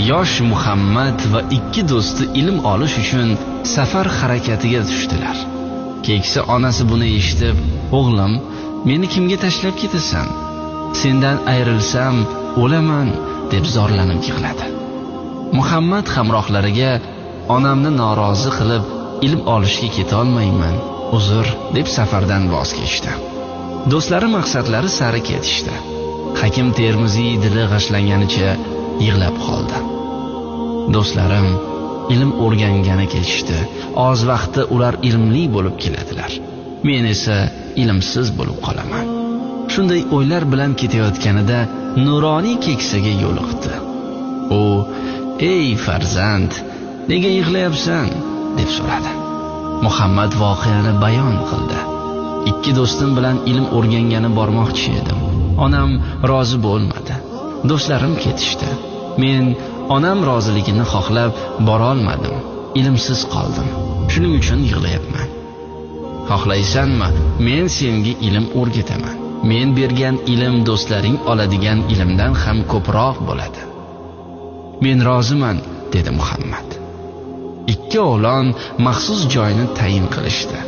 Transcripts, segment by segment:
Yosh Muhammad va ikki do'sti ilm olish uchun safar harakatiga tushdilar. Keksa onasi buni eshitib, "O'g'lim, meni kimga tashlab ketasan? Sendan ayrilsam o'laman", deb zorlanib yig'ladi. Muhammad hamrohlariga, "Onamni norozi qilib ilm olishga keta olmayman, uzr", deb safardan voz kechdi. Do'stlari maqsadlari sari ketishdi. Hakim Termiziy dili g'ashlanganicha yig'lab qoldi. Do'stlarim ilm o'rgangani ketishdi. Oz vaqtda ular ilmli bo'lib keladilar. Men esa ilmsiz bo'lib qolaman. Shunday o'ylar bilan ketayotganida nuroniy keksaga yo'liqdi. U, "Ey farzand, nega yig'layapsan?" deb so'radi. Muhammad voqeani bayon qildi. "Ikki do'stim bilan ilm o'rgangani bormoqchi edim. Onam rozi bo'lmadi. Do'stlarim ketishdi. Men onam roziligini xohlab borolmadim. Ilmsiz qoldim. Shuning uchun yig'layapman. Xohlaysanmi, men senga ilm o'rgataman. Men bergan ilm do'stlaring oladigan ilmdan ham ko'proq bo'ladi." "Men roziman", dedi Muhammad. Ikki o'g'lon maxsus joyni tayin qilishdi.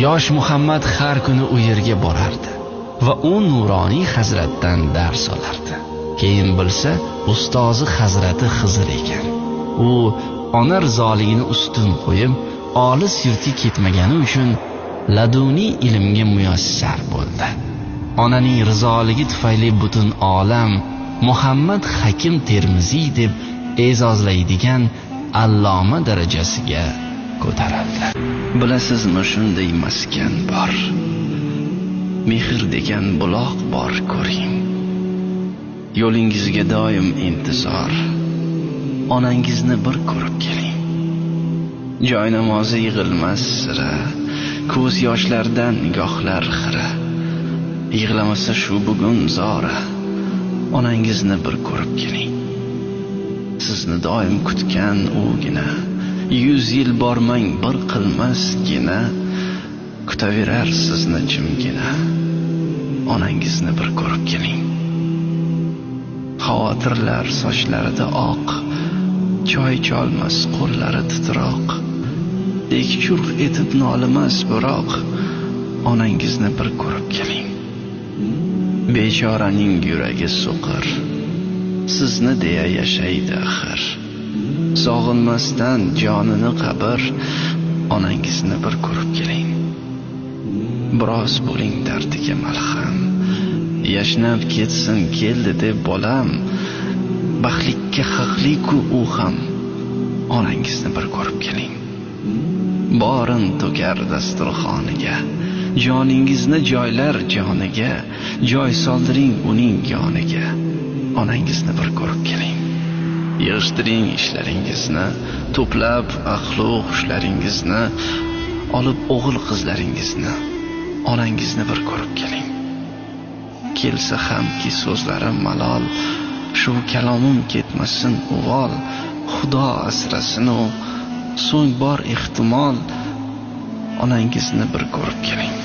Yosh Muhammad har kuni u yerga borardi va u nuroniy hazratdan dars olardi. Keyin bilsa, ustozi Hazrati Xizr ekan. U ona rizoligini ustun qo'yib, olis yurtga ketmagani uchun laduniy ilmga muyassar bo'ldi. Onaning rizoligi tufayli butun olam Muhammad Hakim Termiziy deb e'zozlaydigan alloma darajasiga ko'tarildi. Bilasizmi, shunday maskan bor. Mehr degan buloq bor, ko'ring. Yo'lingizga doim intizor. Onangizni bir ko'rib keling. Joy namozi yig'ilmas sira, ko'z yoshlardan nigohlar xira. Yig'lamasa shu bugun zora. Onangizni bir ko'rib keling. Sizni doim kutgan ugina, 100 yil bormang bir qilmasgina, kutaverar sizni jimgina. Onangizni bir ko'rib keling. Xavotirlar sochlarida oq, choy cholmas qo'llari titroq. Dek churq etib nolimas biroq, onangizni bir ko'rib keling. Bechoraning yuragi so'qir, sizni deya yashaydi axir. Sog'inmasdan jonini qabr, onangizni bir ko'rib keling. Biroz bo'ling dardiga malham, yashnab ketsin keldi deb bolam, baxtlikka haqli-ku u ham, onangizni bir ko'rib keling. Borin to'kar dasturxoniga, joningizni joylar joniga, joy soldiring uning yoniga, onangizni bir ko'rib keling. Yig'ishtiring ishlaringizni, to'plab aqlu hushlaringizni, olib o'g'il qizlaringizni, onangizni bir ko'rib keling. Kelsa hamki so'zlarim malol, shu kalomim ketmasin uvol, Xudo asrasin u, so'ng bor ehtimol, onangizni bir ko'rib keling.